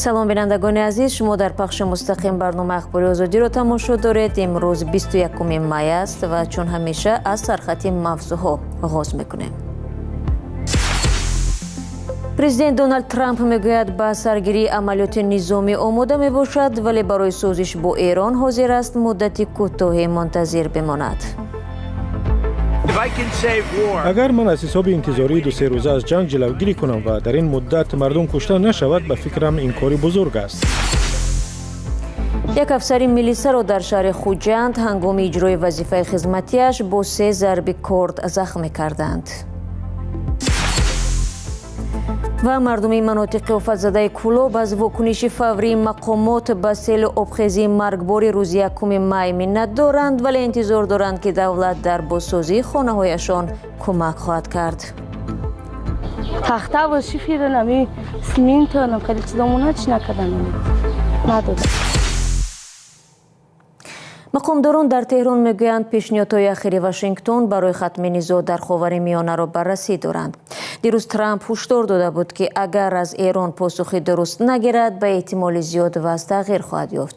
Салом, бинандагони азиз. Шумо дар пахши мустақим барномаи Ахбори Озодиро тамошо доред. Имрӯз 21 май аст ва чун ҳамеша аз сархати мавзӯъҳо оғоз мекунем. Президент Доналд Трамп мегӯяд, ба саргирии амалиёти низомӣ омода мебошад, вале барои созиш бо Эрон ҳозир аст муддати кӯтоҳе мунтазир бимонад. Агар ман аз ҳисоби интизории 2-се рӯза аз ҷанг ҷилавгирӣ кунам ва дар ин муддат мардум кушта нашавад, ба фикрам, ин кори бузург аст. Як афсари милисаро дар шаҳри Хуҷанд ҳангоми иҷрои вазифаи хизматиаш бо се зарби корд захмӣ карданд. Ва мардуми манотиқи офатзадаи Кӯлоб аз вокуниши фаврии мақомот ба селу обхезии маргбори рӯзи 1 май миннат доранд, вале интизор доранд, ки давлат дар бозсозии хонаҳояшон кӯмак хоҳад кард. Тахтаву шиферу нами симинто хеле чизомона чӣ накардан, надодам. Мақомдорон дар Теҳрон мегӯянд, пешниҳодҳои ахири Вашингтон барои хатми низоъ дар Ховари Миёнаро баррасӣ доранд. Дирӯз Трамп ҳушдор дода буд, ки агар аз Эрон посухи дуруст нагирад, ба эҳтимоли зиёд вазъ тағйир хоҳад ёфт.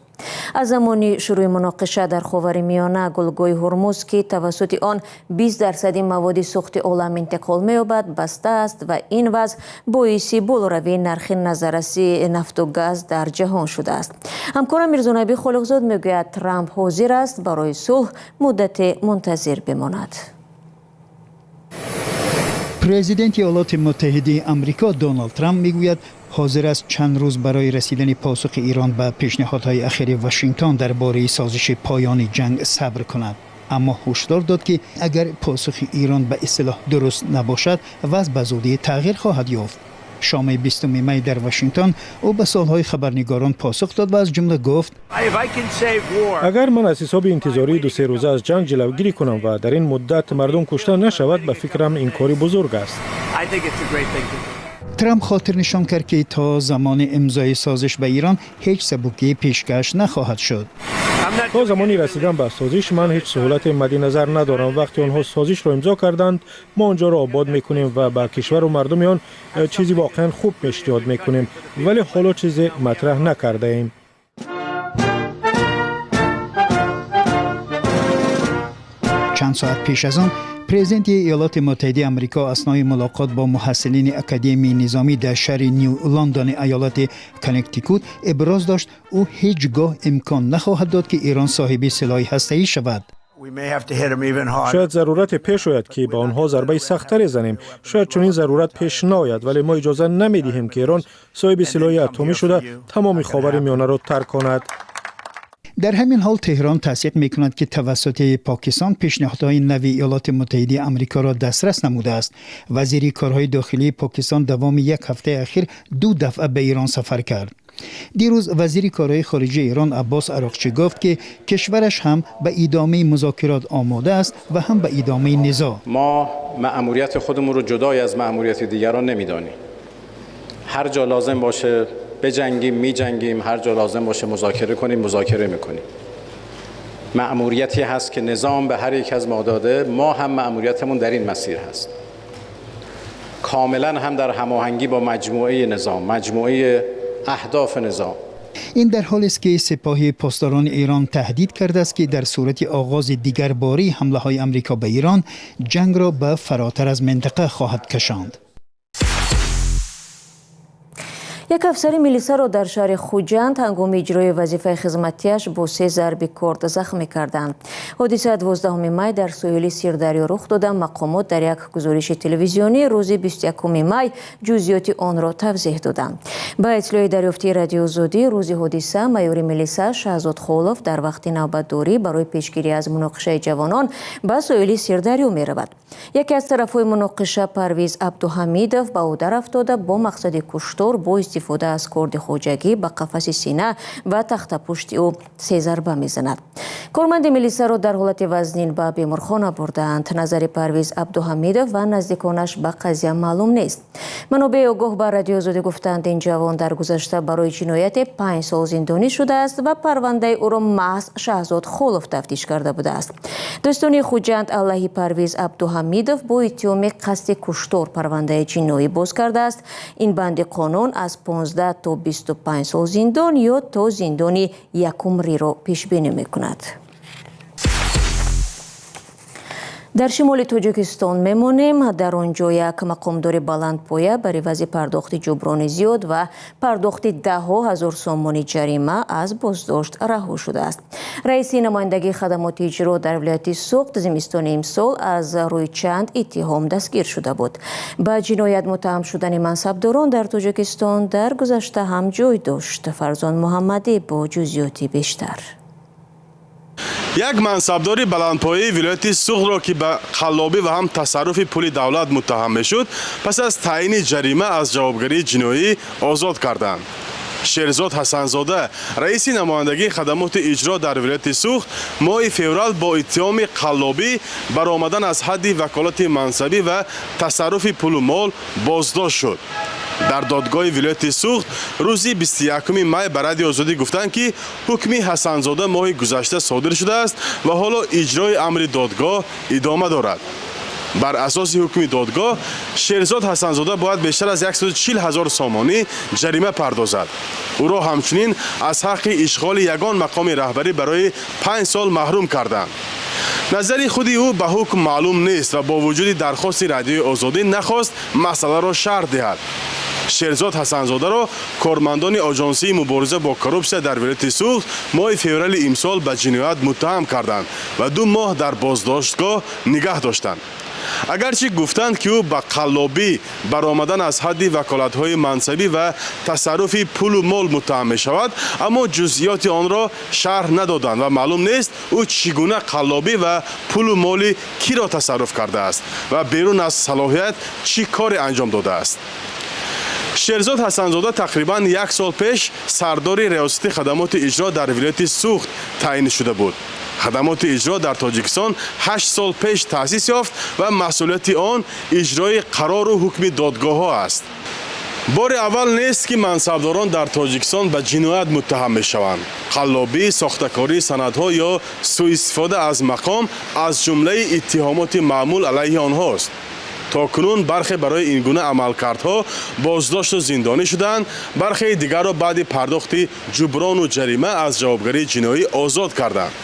Аз замони шурӯи муноқиша дар Ховари Миёна гулгоҳи Ҳурмуз, ки тавассути он 20 дарсади маводи сӯхти олам интиқол меёбад, баста аст ва ин вазъ боиси болоравии нархи назарраси нафту газ дар ҷаҳон шудааст. Ҳамкорам Мирзонабӣ Холиқзод мегӯяд, Трамп ҳозир аст барои сулҳ муддате мунтазир бимонад. Президенти Иёлоти Муттаҳидаи Амрико Доналд Трамп мегӯяд, ҳозир аст чанд рӯз барои расидани посухи Эрон ба пешниҳодҳои ахири Вашингтон дар бораи созиши поёни ҷанг сабр кунад, аммо ҳушдор дод, ки агар посухи Эрон ба истилоҳ дуруст набошад, вазъ ба зудӣ тағйир хоҳад ёфт. Шоми 20 май дар Вашингтон ӯ ба суолҳои хабарнигорон посух дод ва аз ҷумла гуфт: Агар ман аз ҳисоби интизории 2-се рӯза аз ҷанг ҷилавгирӣ кунам ва дар ин муддат мардум кушта нашавад, ба фикрам, ин кори бузург аст. Трамп хотирнишон кард, ки то замони имзои созиш ба Эрон ҳеҷ сабукӣ пешкаш нахоҳад шуд. То замони расидан ба созиш ман ҳеҷ суҳулате мадди назар надорам. Вақте онҳо созишро имзо карданд, мо он ҷоро обод мекунем ва ба кишвару мардуми он чизи воқеан хуб пешниҳод мекунем, вале ҳоло чизе матраҳ накардаем. Чанд соат пеш аз он президенти Иёлоти Муттаҳидаи Амрико аснои мулоқот бо муҳассилини Академияи низомӣ дар шаҳри Ню Лондони иёлати Коннектикут иброз дошт, ӯ ҳеҷ гоҳ имкон нахоҳад дод, ки Эрон соҳиби силоҳи ҳастаӣ шавад. Шояд зарурате пеш ояд, ки ба онҳо зарбаи сахттаре занем. Шояд чунин зарурат пеш наояд, вале мо иҷоза намедиҳем, ки Эрон соҳиби силоҳи атомӣ шуда, тамоми Ховари Миёнаро тарк кунад. Дар ҳамин ҳол Теҳрон тасдиқ мекунад, ки тавассути Покистон пешниҳодҳои нави Иёлоти Муттаҳидаи Амрикоро дастрас намудааст. Вазири корҳои дохилии Покистон давоми як ҳафтаи ахир ду дафъа ба Эрон сафар кард. Дирӯз вазири корҳои хориҷии Эрон Аббос Ароқчӣ гуфт, ки кишвараш ҳам ба идомаи музокирот омода аст ва ҳам ба идомаи низоъ. Мо маъмурияти худамон ро ҷудой аз маъмурияти дигарон намедонем. Ҳар ҷо лозим боше بجنگیم، میجنگیم. هر جا لازم باشه مذاکره کنیم، مذاکره میکنیم. مأموریتی هست که نظام به هر یک از ما داده. ما هم مأموریتمون در این مسیر هست، کاملا هم در هماهنگی با مجموعه نظام، مجموعه اهداف نظام. این در حالی است که سپاه پاسداران ایران تهدید کرده است که در صورت آغاز دیگرباری حمله های امریکا به ایران، جنگ را به فراتر از منطقه خواهد کشاند. Як афсари милисаро дар шаҳри Хуҷанд ҳангоми иҷрои вазифаи хизматиаш бо се зарби корд захмӣ карданд. Ҳодиса 12 май дар соҳили Сирдарё рух дода. Мақомот дар як гузориши телевизионӣ рӯзи 21 май ҷузъиёти онро тавзеҳ доданд. Ба иттилои дарёфтии Радиои Озодӣ, рӯзи ҳодиса майори милиса Шаҳзод Холов дар вақти навбатдорӣ барои пешгирӣ аз муноқишаи ҷавонон ба соҳили Сирдарё меравад. Яке аз тарафҳои муноқиша, Парвиз Абдуҳамидов, ба ӯ дарафтода, бо мақсади куштор бо истифода аз корди хоҷагӣ ба қафаси сина ва тахтапушти ӯ се зарба мезанад. Корманди милисаро дар ҳолати вазнин ба беморхона бурдаанд. Назари Парвиз Абдуҳамидов ва наздиконаш ба қазия маълум нест. Манобеи огоҳ ба Радиои Озодӣ гуфтанд, ин ҷавон дар гузашта барои ҷинояте 5 сол зиндонӣ шудааст ва парвандаи ӯро маҳз Шаҳзод Холов тафтиш карда будааст. Достони Хуҷанд алайҳи Парвиз Абдуҳамидов бо иттиҳоми қасди куштор парвандаи ҷиноӣ боз кардааст. Ин банди қонун аз 15 то 25 сол зиндон ё то зиндони якумриро пешбинӣ мекунад. Дар шимоли Тоҷикистон мемонем. Дар он ҷо як мақомдори баландпоя бар ивази пардохти ҷуброни зиёд ва пардохти даҳҳо ҳазор сомони ҷарима аз боздошт раҳо шудааст. Раиси намояндагии хадамоти иҷро дар вилояти Суғд зимистони имсол аз рӯи чанд иттиҳом дастгир шуда буд. Ба ҷиноят муттаҳам шудани мансабдорон дар Тоҷикистон дар гузашта ҳам ҷой дошт. Фарзон Муҳаммадӣ бо ҷузъиёти бештар. Як мансабдори баландпояи вилояти Суғдро, ки ба қаллобӣ ва ҳам тасарруфи пули давлат муттаҳам мешуд, пас аз таъйини ҷарима аз ҷавобгарии ҷиноӣ озод карданд. Шерзод Ҳасанзода, раиси намояндагии хадамоти иҷро дар вилояти Суғд, моҳи феврал бо иттиҳоми қаллобӣ, баромадан аз ҳадди ваколати мансабӣ ва тасарруфи пулу мол боздошт шуд. Дар додгоҳи вилояти Суғд рӯзи 21 май ба Радиои Озодӣ гуфтанд, ки ҳукми Ҳасанзода моҳи гузашта содир шудааст ва ҳоло иҷрои амри додгоҳ идома дорад. Бар асоси ҳукми додгоҳ, Шерзод Ҳасанзода бояд бештар аз 140 ҳазор сомонӣ ҷарима пардозад. Ӯро ҳамчунин аз ҳаққи ишғоли ягон мақоми раҳбарӣ барои 5 сол маҳрум карданд. Назари худи ӯ ба ҳукм маълум нест ва бо вуҷуди дархости Радиои Озодӣ нахост масъаларо шарҳ диҳад. Шерзод Ҳасанзодаро кормандони Оҷонсии мубориза бо коррупсия дар вилояти Суғд моҳи феврали имсол ба ҷиноят муттаҳам карданд ва 2 моҳ дар боздоштгоҳ нигаҳ доштанд. Агарчи гуфтанд, ки ӯ ба қаллобӣ, баромадан аз ҳадди ваколатҳои мансабӣ ва тасарруфи пулу мол муттаҳам мешавад, аммо ҷузъиёти онро шарҳ надоданд ва маълум нест, ӯ чӣ гуна қаллобӣ ва пулу моли киро тасарруф кардааст ва берун аз салоҳият чӣ коре анҷом додааст. Шерзод Ҳасанзода тақрибан як сол пеш сардори Риёсати хадамоти иҷро дар вилояти Суғд таъин шуда буд. Хадамоти иҷро дар Тоҷикистон 8 сол пеш таъсис ёфт ва масъулияти он иҷрои қарору ҳукми додгоҳҳо аст. Бори аввал нест, ки мансабдорон дар Тоҷикистон ба ҷиноят муттаҳам мешаванд. Қаллобӣ, сохтакории санадҳо ё сӯистифода аз мақом аз ҷумлаи иттиҳомоти маъмул алайҳи онҳост. То кунун бархе барои ин гуна амалкардҳо боздошту зиндонӣ шуданд, бархеи дигарро баъди пардохти ҷуброну ҷарима аз ҷавобгарии ҷиноӣ озод карданд.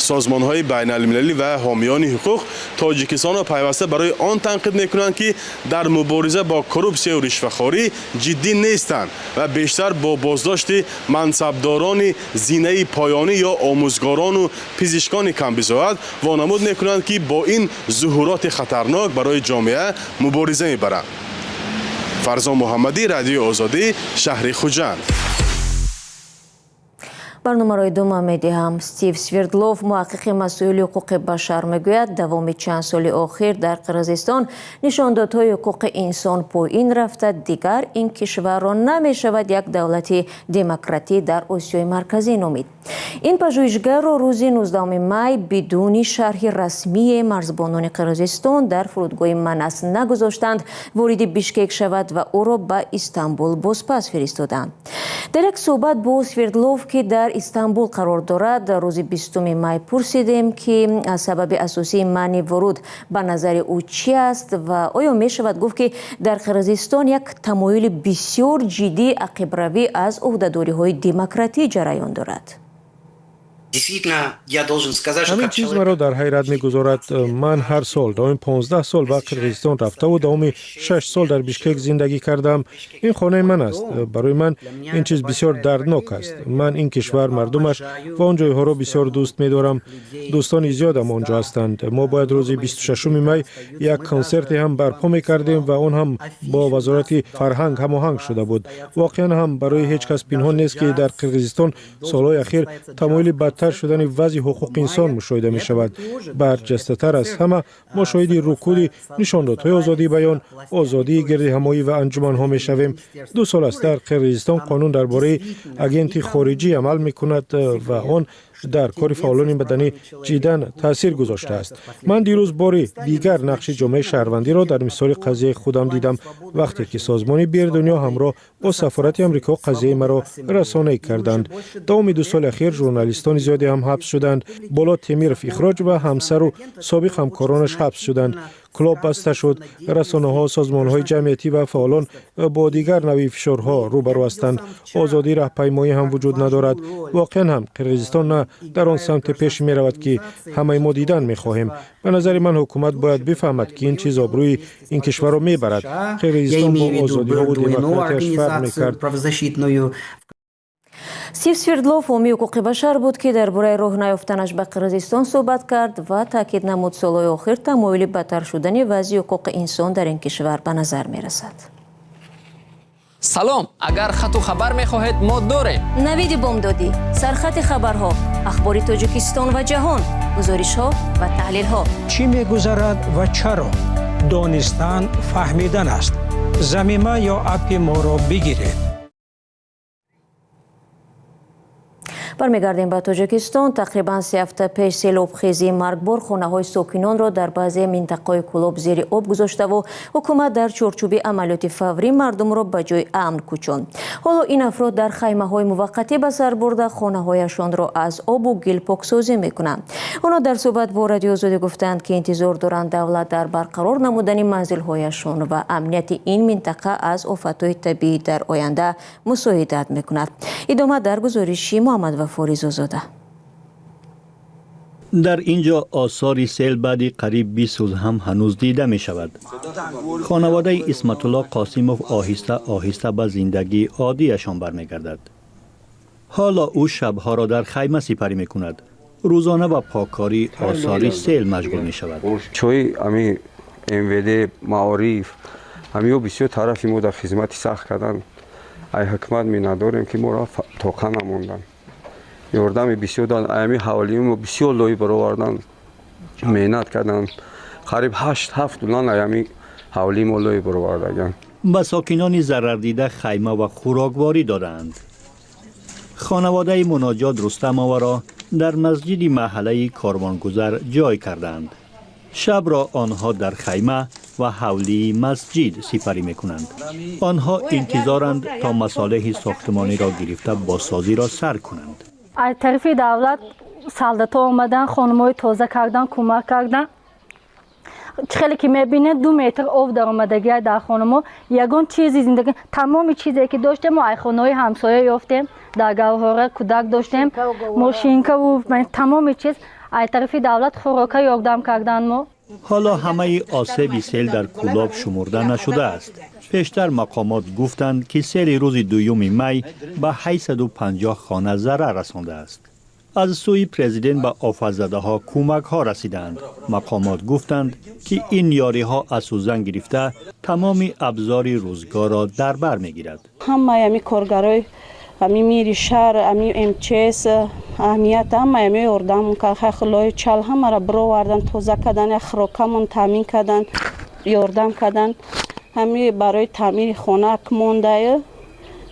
Созмонҳои байналмилалӣ ва ҳомиёни ҳуқуқ Тоҷикистонро пайваста барои он танқид мекунанд, ки дар мубориза бо коррупсияю ришвахорӣ ҷиддӣ нестанд ва бештар бо боздошти мансабдорони зинаи поёнӣ ё омӯзгорону пизишкони камбизоат вонамуд мекунанд, ки бо ин зуҳуроти хатарнок барои ҷомеа мубориза мебаранд. Фарзон Муҳаммадӣ, Радиои Озодӣ, шаҳри Хуҷанд. Барномаро идома медиҳам. Стив Свердлов, муҳаққиқи масоили ҳуқуқи башар, мегӯяд, давоми чанд соли охир дар Қирғизистон нишондодҳои ҳуқуқи инсон поин рафта, дигар ин кишварро намешавад як давлати демократӣ дар Осиёи Марказӣ номид. Ин пажӯҳишгарро рӯзи 19 май бидуни шарҳи расмие марзбонони Қирғизистон дар фурудгоҳи Манас нагузоштанд вориди Бишкек шавад ва ӯро ба Истанбул бозпас фиристоданд. Дар як суҳбат бо Свердлов, ки дар Истанбул қарор дорад, рӯзи 20 май пурсидем, ки сабаби асосии манъи вуруд ба назари ӯ чӣ аст ва оё мешавад гуфт, ки дар Қирғизистон як тамоюли бисёр ҷиддии ақибравӣ аз ӯҳдадориҳои демократӣ ҷараён дорад. Ҳамин чиз маро дар ҳайрат мегузорад. Ман ҳар сол давоми 15 сол ба Қирғизистон рафтаву давоми 6 сол дар Бишкек зиндагӣ кардам. Ин хонаи ман аст. Барои ман ин чиз бисёр дарднок аст. Ман ин кишвар, мардумаш ва он ҷойҳоро бисёр дӯст медорам. Дӯстони зиёдам он ҷо ҳастанд. Мо бояд рӯзи 26 май як консерте ҳам барпо мекардем ва он ҳам бо Вазорати фарҳанг ҳамоҳанг шуда буд. Воқеан ҳам барои ҳеҷ кас пинҳон нест, ки дар Қирғизистон солҳои ахир тамоюли бадтар шудани вазъи ҳуқуқи инсон мушоҳида мешавад. Барҷастатар аз ҳама, мо шоҳиди рукуди нишондодҳои озодии баён, озодии гирдиҳамоӣ ва анҷуманҳо мешавем. 2 сол аст дар Қирғизистон қонун дар бораи агенти хориҷӣ амал мекунад ва он Дар кори фаъолони маданӣ ҷиддан таъсир гузоштааст. Ман дирӯз бори дигар нақши ҷомеаи шаҳрвандиро дар мисоли қазияи худам дидам, вақте ки созмони Бир Дунё ҳамроҳ бо сафорати Амрико қазияи маро расонаӣ карданд. Давоми 2 соли ахир журналистони зиёде ҳам ҳабс шуданд. Болот Темиров ихроҷ ва ҳамсару собиқ ҳамкоронаш ҳабс шуданд. Кӯлоб баста шуд. Расонаҳо, созмонҳои ҷамъиятӣ ва фаъолон бо дигар навъи фишорҳо рӯбарӯ ҳастанд. Озодии раҳпаймоӣ ҳам вуҷуд надорад. Воқеан ҳам Қирғизистон на дар он самте пеш меравад, ки ҳамаи мо дидан мехоҳем. Ба назари ман, ҳукумат бояд бифаҳмад, ки ин чиз обрӯи ин кишварро мебарад. Қирғизистон бо озодиҳову демократияш фарқ мекард. Стив Свердлов ҳомии ҳуқуқи башар буд, ки дар бораи роҳ наёфтанаш ба Қирғизистон суҳбат кард ва таъкид намуд, солҳои охир тамоюли бадтар шудани вазъи ҳуқуқи инсон дар ин кишвар ба назар мерасад. Салом, агар хату хабар мехоҳед, мо дорем. Навиди бомдодӣ, сархати хабарҳо, ахбори Тоҷикистон ва ҷаҳон, гузоришҳо ва таҳлилҳо. Чӣ мегузарад ва чаро? Донистан фаҳмидан аст. Замима ё аппи моро бигиред. Бармегардем ба Тоҷикистон. Тақрибан 3 ҳафта пеш селобхезии маргбор хонаҳои сокинонро дар баъзе минтақаҳои Кӯлоб зери об гузоштаву ҳукумат дар чорчӯби амалиёти фаврӣ мардумро ба ҷои амн кӯчонд. Ҳоло ин афрод дар хаймаҳои муваққатӣ ба сар бурда, хонаҳояшонро аз обу гил поксозӣ мекунанд. Онҳо дар суҳбат бо Радиои Озодӣ гуфтанд, ки интизор доранд давлат дар барқарор намудани манзилҳояшон ва амнияти ин минтақа аз офатҳои табиӣ дар оянда мусоидат мекунад. Идома дар гузориши Муҳаммад Вафо Ризозода. Дар ин ҷо осори сел баъди қариб 20 рӯз ҳам ҳанӯз дида мешавад. Хонаводаи Исматулло Қосимов оҳиста оҳиста ба зиндагии оддиашон бармегардад. Ҳоло ӯ шабҳоро дар хайма сипарӣ мекунад, рӯзона ба поккории осори сел машғул мешавад. Чои ами МВД, маориф, ҳамиҳо бисёр тарафи мо дар хизмати сахт кардан. Ай ҳукумат миннатдорем, ки моро тоқа намондан, ёрдами бисёр дан. Ами ҳавлии мо бисёр лои баровардан, меҳнат кардан. Қариб ҳашт ҳафт дулан ами ҳавлии мо лои баровардаган. Ба сокинони зарардида хайма ва хӯрокворӣ додаанд. Хонаводаи Муноҷот Рустамоваро дар масҷиди маҳаллаи Корвонгузар ҷой кардаанд. Шабро онҳо дар хайма ва ҳавлии масҷид сипарӣ мекунанд. Онҳо интизоранд, то масолеҳи сохтмониро гирифта, бозсозиро сар кунанд. Аз тарафи давлат солдато омадан, хонумои тоза кардан, кӯмак кардан. Чӣ хеле ки мебинед, 2 метр об даромадагия дар хонамо. Ягон чизи зиндагӣ, тамоми чизе ки доштем, мо ай хонаҳои ҳамсоя ёфтем. Дар гаҳвора кӯдак доштем, мошинкаву тамоми чиз. Ай тарафи давлат хӯрока ёрдам кардан мо. Ҳоло ҳамаи осеби сел дар Кӯлоб шумурда нашудааст. Пештар мақомот гуфтанд, ки сели рӯзи 2 май ба 850 хона зарар расондааст. Аз сӯи президент ба офатзадаҳо кӯмакҳо расиданд. Мақомот гуфтанд, ки ин ёриҳо аз сӯзан гирифта тамоми абзори рӯзгорро дар бар мегирад. Ҳамаи ами коргарои ами мири шаҳр, ами МЧС, аҳамият, ҳамаи ами ёрдамон кард. Хай, чал ҳамаро бировардан, тоза кардан, як хӯрокамон таъмин кардан, ёрдам кардан. Ҳами барои таъмири хона мондаю,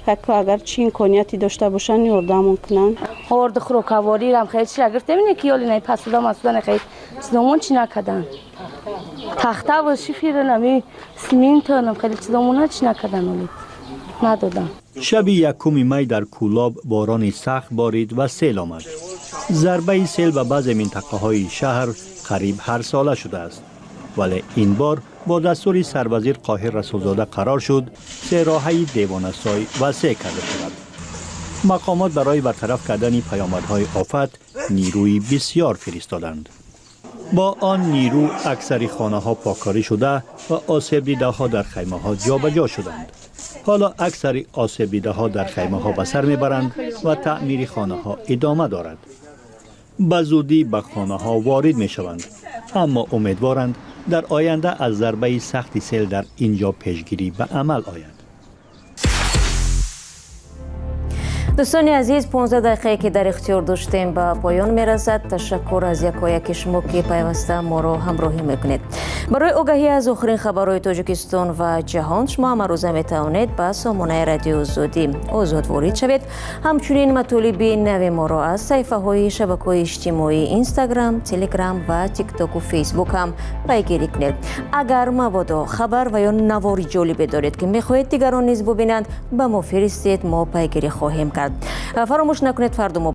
агар чӣ имконияте дошта бошанд, ёрдамон кунанд. Орду, хӯрокаворирам хеле чира гирифтем, ине ки ёли пасуда масуда нехел чизомон чӣ накардан. Тахтаву шифирам, ами симинтонам хеле чизомона чӣ накардан, оли надодам. Шаби 1 май дар Кӯлоб борони сахт борид ва сел омад. Зарбаи сел ба баъзе минтақаҳои шаҳр қариб ҳарсола шудааст, вале ин бор бо дастури сарвазир Қоҳир Расулзода қарор шуд, сероҳаи Девонасой васеъ карда шавад. Мақомот барои бартараф кардани паёмадҳои офат нирӯи бисьёр фиристоданд. Бо он нирӯ аксари хонаҳо поккорӣ шуда ва осебдидаҳо дар хаймаҳо ҷобаҷо шуданд. Ҳоло аксари осебдидаҳо дар хаймаҳо ба сар мебаранд ва таъмири хонаҳо идома дорад. Ба зудӣ ба хонаҳо ворид мешаванд, аммо умедворанд, дар оянда аз зарбаи сахти сел дар ин ҷо пешгирӣ ба амал ояд. Дӯстони азиз, 15 дақиқае, ки дар ихтиёр доштем, ба поён мерасад. Ташаккур аз якояки шумо, ки пайваста моро ҳамроҳӣ мекунед. Барои огаҳӣ аз охирин хабарҳои Тоҷикистон ва ҷаҳон шумо ҳамарӯза метавонед ба сомонаи Радиои Озодӣ озод ворид шавед. Ҳамчунин матолиби нави моро аз саҳифаҳои шабакаҳои иҷтимоӣ, Инстаграм, Телеграм ва Тиктоку Фейсбук ҳам пайгирӣ кунед. Агар мабодо хабар ва ё навори ҷолибе доред, ки мехоҳед дигарон низ бубинанд, ба мо фиристед, мо пайгирӣ хоҳем кард. Фаромӯш накунед, фардо мо